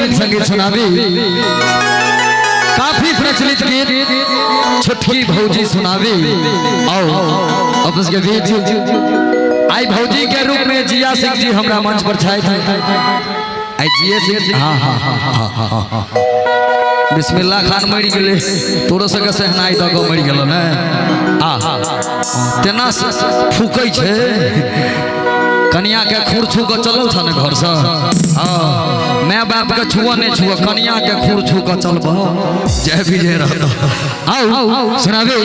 जुगल संगीत सुनाबी। काफी प्रचलित गीत छोटकी भौजी सुनाबी। आओ अपने के बीच आई भौजी के रूप में जिया सिंह जी हमरा मंच पर छाए थे। आई जिया सिंह, हाँ हाँ हाँ हाँ हाँ हाँ। बिस्मिल्लाह खान मरि गेलै, तोरो सबके सहनाइ दऽ कऽ मरि गेलो ने। आ तेना फूकै छै, कनिया के खुर छू कऽ चलल छ ने घरसँ। हाँ, माय बाप के छुअ नहि छुअ, कनिया के खुर छू कऽ चलबह, जय विजय रहत। आउ सुनाबी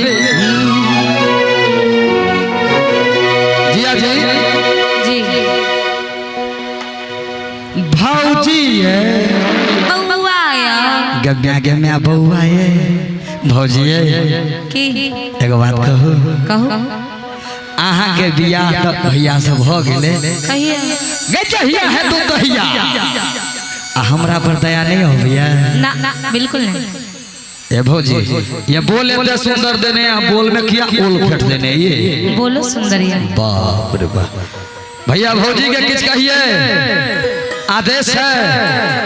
जिया जी। जी भौजी ये बौआ या गम्या गम्या बौआ ये भौजी ये की एगो बात कहू? कहू। अहाँ के बियाह तऽ भैया से भऽ गेलै। कहिए। गे जहिया है तू तहिया, आ हमरा पर दया नहीं होइया? ना ना, बिल्कुल नहीं। ए भौजी, ये बोल एते सुंदर देने, आ बोल में किया ओल फेंट देने ये? बोलो सुंदरिया। बाप रे बाप। भैया भौजी के किछ कहिए, आदेश है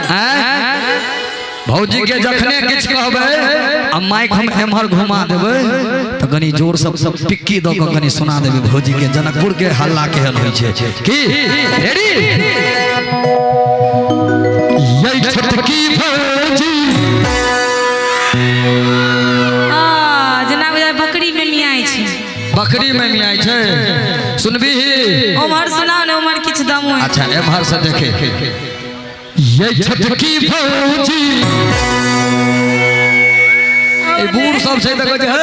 हैं? भौजी के जखने किछ कहबै आ माइक हम एम्हर घुमा देबै तऽ कनी जोर से पिक्की दऽ कऽ कनी सुना देबै भौजी के, जनकपुर के हल्ला केहन होइ छै। की रेडी? ये छोटकी भौजी। आ जेना बुझाय बकरी में मियाइ छै। बकरी में मियाइ छै, सुनबी ही? उम्हर सुनाउ ने, उम्हर किछु दम होइ। अच्छा एम्हर से देखे। ये छोटकी भौजी, ए बूढ़ सब छै तऽ कहै छै हे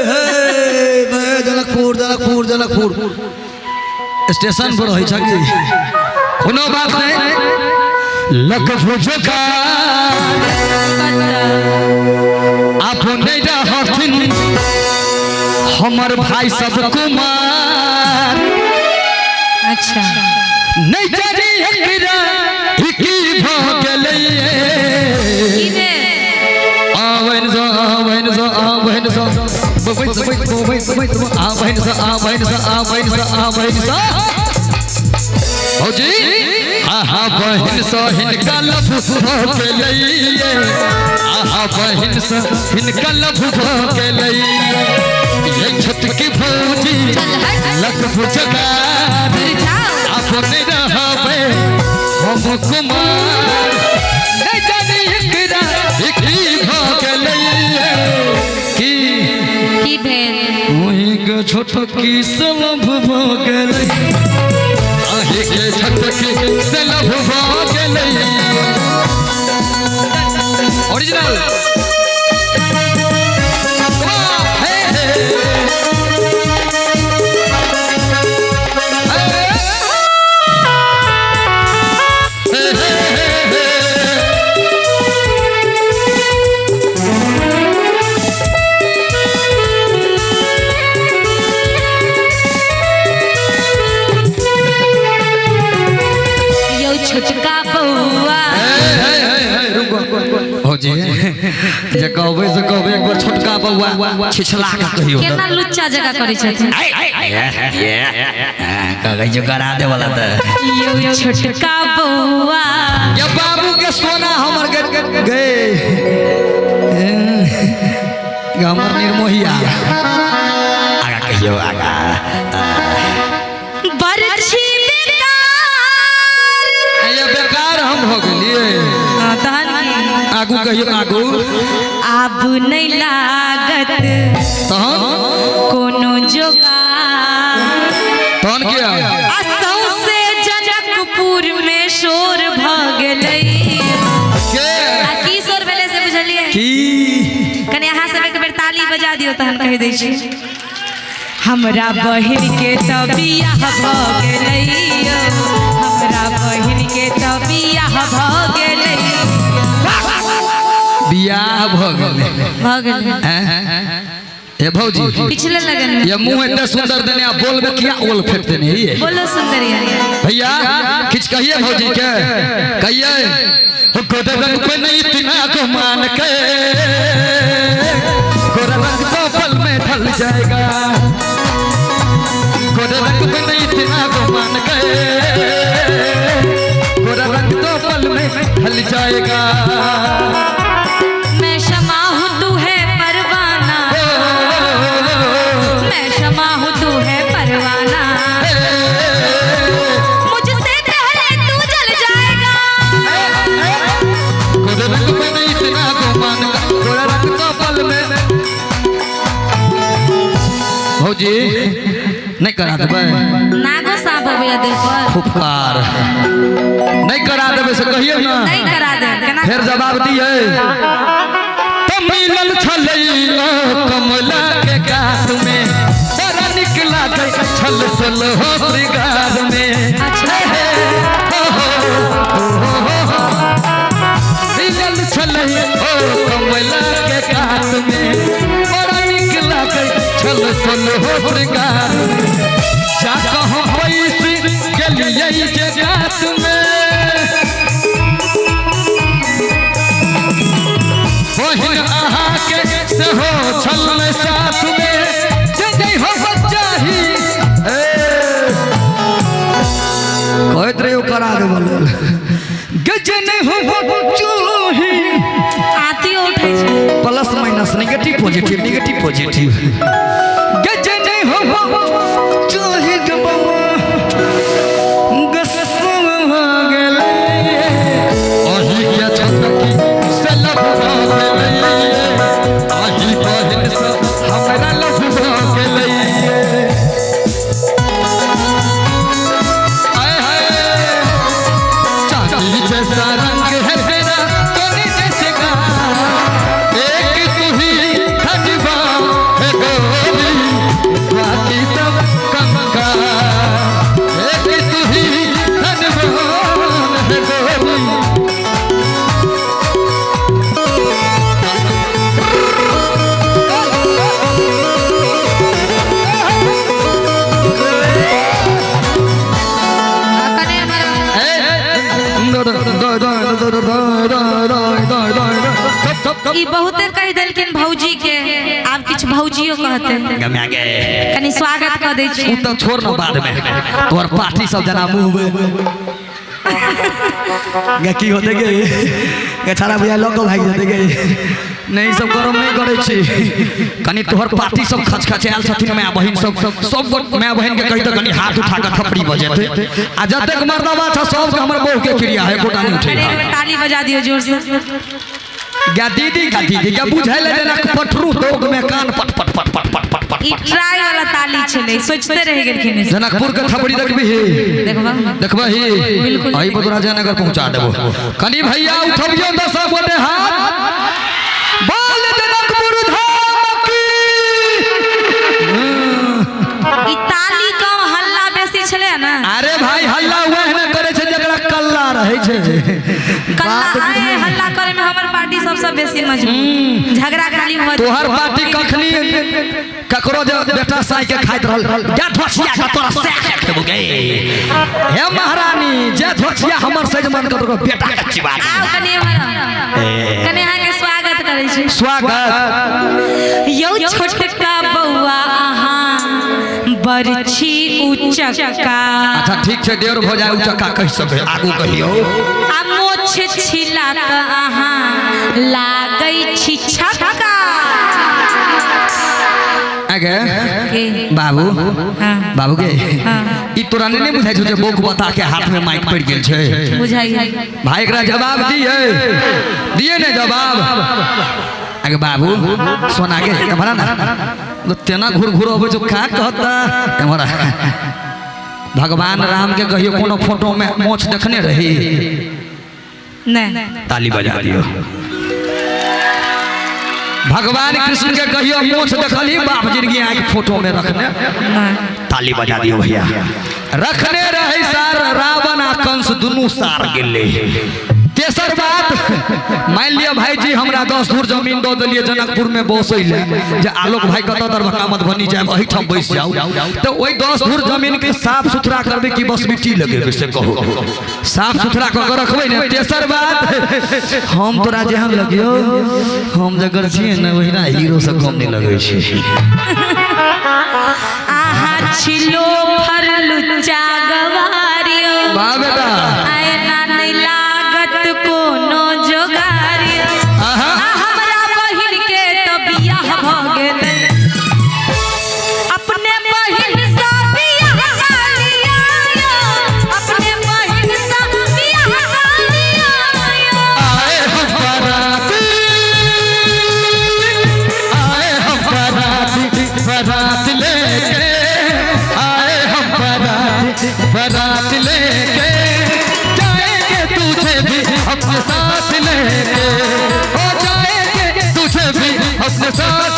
हे हे, जनकपुर जनकपुर जनकपुर स्टेशन पर रहै छै कि? कोनो बात नहीं, लख भुजका अपने रहथिन हमर भाई सब कुमार। अच्छा। नहीं जानी एकरा ई की भऽ गेलै। की भेल? आबैन सँ आबैन सँ आबैन सँ बबैन सँ बबैन सँ बबैन सँ आबैन सँ आबैन सँ आबैन सँ आबैन सँ भौजी आहा बहिन सँ हिनका लभ भऽ गेलै। आहा बहिन सँ हिनका लभ भऽ गेलै। ये छोटकी भौजी लग भुजगार, अपने रहबै हम कुमार। नहीं जानी एकरा ई की भऽ गेलै। की की भेल? ओही के छोटकी से लभ भऽ गेलै। अही के छोटकी से लभ भऽ गेलै। ओरिजिनल। हे हे हे हे हे। यौ छोटका बौआ। भौजी, जे कहबै से कहबै, एक बार छोटका बौआ छिछला के कहियो। केना लुच्चा जगह करै छथिन। कहै जो करा दे वाला तऽ। यौ छोटका बौआ। ये बाबू के सोना हमर गे हमर निर्मोहिया, आगा कहियो आगा। बरछी बेकार। ये बेकार हम हो गेलिए। हाँ, तहन की? आगू कहियो आगू। आब नहि लागत तहन कोनो जोगार। तहन किया? आ सौंसे जनकपुर में शोर भऽ गेलै। के? आ की शोर भेलै से बुझलियै? की? कनि अहाँ सब एक बेर ताली बजा दियौ, तहन कहि दै छी। हमरा बहिन के तऽ बियाह भऽ गेलै। हमरा बहिन के तऽ बियाह भऽ गेलै। बियाह भऽ गेलै। भऽ गेलै। हैं? ए भौजी, पिछले लगन में ये मुंह एते सुंदर देने आ बोल में किया ओल फेंक देने ये? बोलो सुंदरिया। भैया किछ कहिए भौजी के, कहिए। हो गोरे रंग पे नहीं इतना गुमान के, गोरा रंग तो पल में ढल जाएगा। गोरे रंग पे नहीं इतना गुमान के, गोरा रंग तो पल में ढल ढल जाएगा। मैं शमा हूँ तू है परवाना, मैं शमा हूँ तू है परवाना, मुझसे पहले तू जल जाएगा। गोरे रंग पे नहीं इतना गुमान का, गोरा रंग तो पल में। भौजी नहीं करा देबै नागो सांप अबैया देह पर। फुफकार नहीं करा देबै से कहियो ना, नहीं करा दे केना फिर जवाब दिए। तो मिलल छलै कमला के गाछ में, बड़ा निक लागै छल सल हो श्रृंगार में। अच्छा। हो हो हो हो मिलल छलै ओ कमला के गाछ में, बड़ा निक लागै छल सल हो श्रृंगार में। जा कहूँ पैस गेलियै जे गाछ में, बहिन अहाँके सेहो छल साथ में, जे नहि होबक चाही। कहैत रहियो करा देबऽ लेल, गे जे नहि होबक चाही। आती उठै छै। Plus minus negative positive negative positive. गे जे नहि होबक चाही गे बौआ, गुस्सा गेलै। अही के छोटकी से लव भऽ गेलै, अही बहिन से हमरा लव भऽ गेलै। आय हाय, चांदी जैसा रंग है तेरा, सोने जैसे गाल, एक तू ही खजवा है गोरी, बाकी सब कंगाल। एक तू ही धनवान है गोरी। कने हमर ई बहुते कहि देलखिन भौजी के, आब किछु भौजियो कहते, कनि स्वागत कऽ दै छी। उ तऽ छोड़ न बाद में तोहर पार्टी सब जना मुंह में गे की होते गे गे छाड़ा भैया लग भागि जेतै गे। नहीं सब गरम नहीं करै छी, कनि तोहर पार्टी सब खचखचायल छथिन माय बहिन सब, सब माय बहिन के कहि तऽ कनि हाथ उठा के थपड़ी बजेतै। आ जतेक मर्दबा छ सबके हमर बहू के क्रिया है, एकोटा नहीं उठे। कनि एक बेर ताली बजा दियौ जोर से। गा दीदी गा दीदी गा बुझै ले जेना पटरू दोग में कान पट पट पट पट पट पट पट। ई ट्राई वाला ताली छलै, सोचते रहि गेलखिन। जनकपुर के थपड़ी देखबही? देखबा देखबही? बिल्कुल। अही पर तोरा जयनगर पहुंचा देबो। कनि भैया उठबियौ दस गोटे हाथ, बोल जनकपुर धाम की। ई ताली कम हल्ला बेसी छलै ना। अरे भाई हल्ला वह ने करे छै जकरा कल्ला रहै छै। कल्ला बात आए हल्ला करे में हमर पार्टी सबसे बेसी मजबूत, झगड़ा खाली भऽ तोहर पार्टी कखनी ककरो जे बेटा साई के खाइत रहल, जा धोसिया के तोरा सैक देबो गे। हे महारानी, जे धोसिया हमर सजमन के तोरा बेटा के चिबा देबो। आउ कनि हमर कनि अहाँके स्वागत करै छी। स्वागत। यौ छोटका बौआ अहाँ बरछी उचक्का। अच्छा ठीक छै, देर भऽ जाय उचक्का कहि सकै, आगू कहियौ। आ मोछ छिला कऽ अहाँ लागै छी छक्का। आगे के बाबू हाँ। बाबू के हाँ। ई तोरा नहीं बुझाइ छौ जे बौक बता के हाथ में माइक पड़ि गेल छै? बुझाइ भाई एकरा जवाब दिए दिए ने जवाब। आगे बाबू सोना के एम्हरा ना तो तेना घूर घूर अबै छौ का कहता एम्हरा। भगवान राम के कहियो कोनो फोटो में मोछ देखने रही? नहीं। ताली बजा दियो। भगवान कृष्ण के कहियो मोछ देखली बाप जिंदगी आँख फोटो में रखने? ताली बजा दियो भैया। रखने रहे सार रावण आ कंस दुनू सार गेले। तेसर बात मान लिया भाई जी हमरा 10 धूर जमीन दऽ देलियै जनकपुर में बसै ले, जे आलोक भाई कतऽ दरभंगा मधुबनी जायब एहिठाम बैस जाउ, तऽ ओहि 10 धूर जमीन के साफ सुथरा करबै कि बस मिट्टी लगेबै से कहू? साफ सुथरा कऽ के रखबै ने। तेसर बात हम तोरा जेहन लगियौ, हम जकर छियै ने ओहिना हीरो से कम नहि लगै छै। आहा छिलो फरलुच्चा गवारियो, वाह बेटा। आयना नहीं लागत कोनो साथ।